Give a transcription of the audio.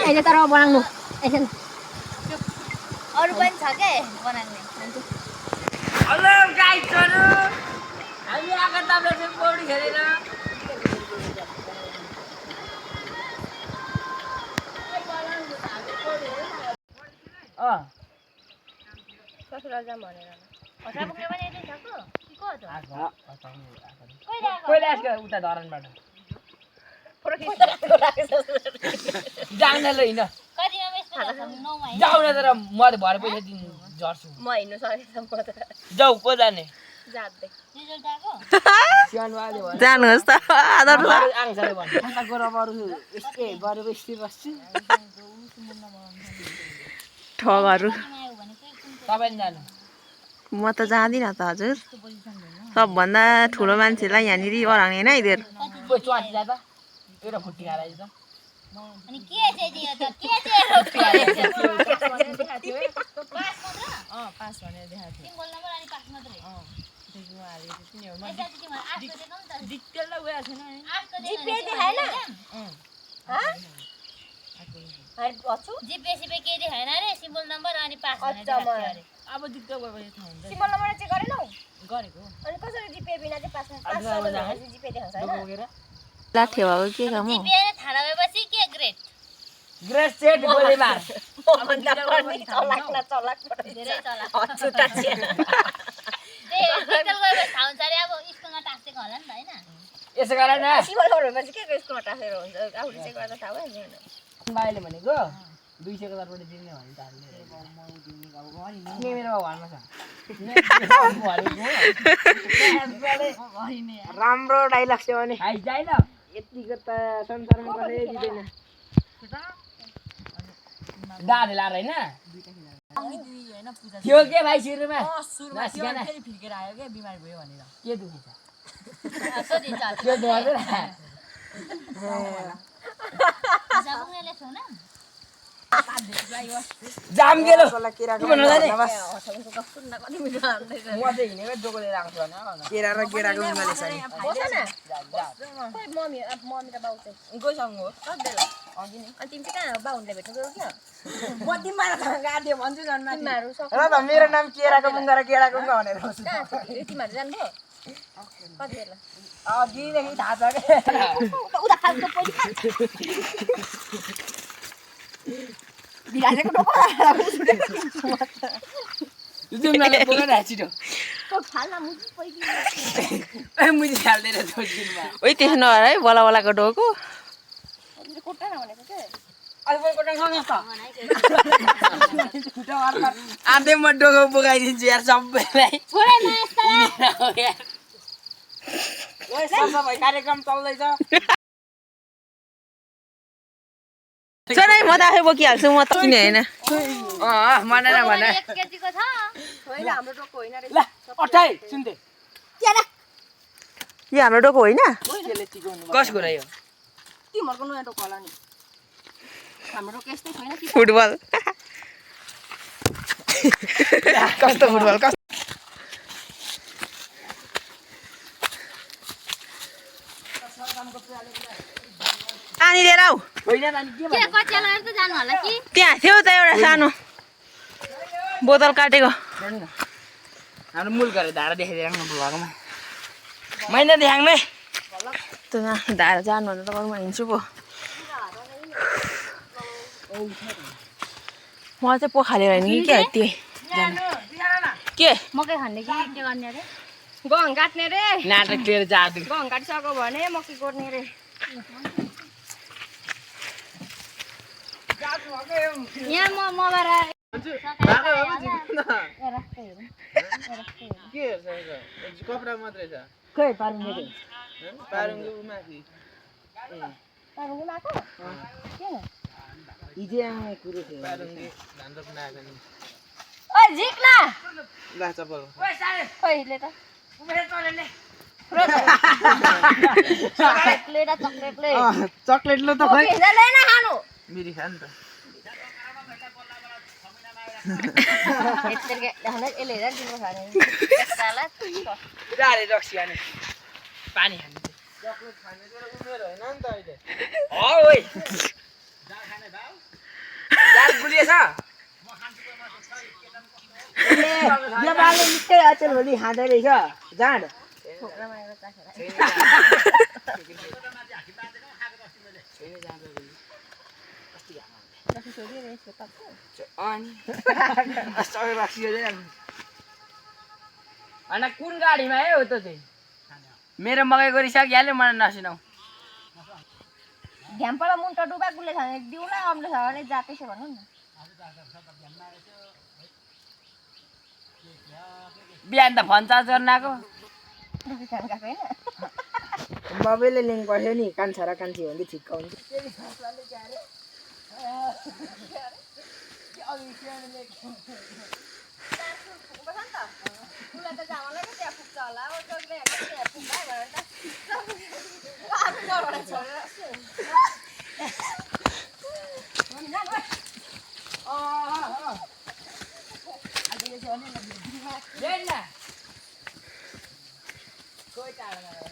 अहिले तर बनाउनु एकछिन अरु पनि छ के बनाउने हेलो गाइजहरु हामी आएको तपाईहरु पौडी खेलेर ससुरा जाम भनेर हसा पुग्ने पनि यतै छ कि को हो त कहिले आस्के उता धरनबाट जान ल हिँड कतिमा बेच्नु छ 9 मा जाऊ न तर म त भरे पैसा दिन झर्छु म हिँड्नु सकेछ म त जाऊ को जाने जाद्दै रिजल्ट आको सानो आले भने जानुहोस् त आदर ल आङसाले भन्छ खाना गरबरु यस्तै गरेको यस्तै बस्छु ठगहरू तपाई नि जानु म त जाँदिन त हजुर सबभन्दा ठुलो मान्छेलाई यहाँनिर अराउने होइन यिनीहरू कोही च्वाटी जा त एउटा खुट्टी खाएर आइज त अनि के चाहिँ दियो त के चाहिँ पास मात्र पास भनेर देखाएको थियो सिम्बल नम्बर अनि पास मात्रै त्यसको हाले तिनी हो पैसा चाहिँ तिम्रो 8 को देखाउ न त डिटेल ल गएको छैन नि 8 को जिपे देखाएन ह अछु जिपे सिपे के देखाएन रे सिम्बल नम्बर अनि पास भनेर देखाएको अरे अब डिटेल गएपछि थाहा हुन्छ सिम्बल नम्बर चाहिँ गरेनौ गरेको अनि कसरी जिपे बिना चाहिँ पास जिपे देखाउँछ हैन लाठे भएको के काम हो जिपे थाहा भएपछि के ग्रेड ग्रेड सेट गोली मार चलाक धेरै चलाक छुट्टा छिए डिटेल गएपछि थाहा हुन्छ अरे अब स्कुलमा टास्केको होला नि त हैन यसो गर न सिम्बल नम्बर भएपछि के स्कुलमा टास्केको हुन्छ आफूले चाहिँ गर्दा थाहा भयो नि बाइले भनेको 200 को दरबाट दिने भने ताले मेरो घरमा छ राम्रो डाइलग छ भने खाइ जाइन यतिको त संसारमा कसैले दिदैन दाले लार हैन त्यो के भाइ सुरुमा फेरि फिर्केर आयो के बिमार भयो भनेर के दुखी छ सोधिन्छ त्यो दुखी जाबुङले छौ न जाम गेलो केराको म चाहिँ हिँडेको जोको लिएर आउँछु भने केरा र केराको उमाले छ नि बस न खोइ मम्मी र बाउ चाहिँ गोसँग हो सधैँ अघि नि अनि तिमी चाहिँ कहाँ बाउले भेट्नु गयो क्या म तिमीलाई गाड्यो भन्छु जन्म तिमीहरू र त मेरो नाम केराको मुङ्गा र केराको मुङ्गा भनेर तिमीहरू जानुभयो कति बेला अघिदेखि थाहा छ उता खालको पैसा खान्छ बिरालेको टोको जुम्लाले बोला न छिटो को फाल्ला मुजी पैसा ए मुजी हाल्दैन छोड्दिनमा ओइ त्यसो नगर है बला बलाको डोको कोट्टा न भनेको के अहिले पनि कोटा सँगै छ आधे म डोको बोकाइदिन्छु यार सबैलाई छोडे न यस्ता भाइ कार्यक्रम चल्दैछ सबै म त आफै बोकिहाल्छु म त किन होइन मनेन भने 1 केजीको छ होइन हाम्रो टोको होइन रे ल अठाई सुन्थे यो हाम्रो डोको होइन कसको रह्यो तिमीहरूको नयाँ टोको होला नि हाम्रो टोको यस्तै छैन कि फुटबल कस्तो फुटबल कस्तो पानी लिएर आऊ होइन नानी के के कच्चा लगाएर त जानु होला कि त्यहाँ थियो त एउटा सानो बोतल काटेको हाम्रो मूल गरेर धारा देखाइदिएर भगमा मैना देखाङ्ने त धाएर जानु भने त म हिँड्छु पो म चाहिँ पोखालेर हिँड्ने कि के त्यही के मकै खाने कि के गर्ने रे गहङ काट्ने रे नाटक लिएर जादु गहङ काटिसक्यो भने मकै गोड्ने रे यहाँ मबाट कपडा मात्रै छ खै पारुङले पारुङको माथि पारुङको माको किन हिजो आउने कुरो थियो पारुङले धान रोप्न आएको नि ओइ झिक्ना ला चप्पल ओइले त चकलेटले र चकलेटले चकलेटले त खै हिजोले न खानु मिरी खा नि त यसले हेर्न यसले हेरेर दिनु खाने साला जारे रक्सी अनि पानी खानु चक्लेट खाने तर उमेर होइन नि त अहिले ओइ जाल गुलिएछ नेपालले निकै अचेल भोलि खाँदै रहेछ जाँड अनि कुन गाडीमा है हो त चाहिँ मेरो मकै गरिसकिहाल्यो मलाई नसिनाऊ घ्यामपल मुन्टो डुबा गुले खाने दिउला अम्लो छ भने जातेछ भन्नु न बिहान त फोन चार्ज गर्न आएको मोबाइलले लिङ्क गर्थ्यो नि कान्छा र कान्छी भन्दै ठिक्क हुन्थ्यो कोही टाढा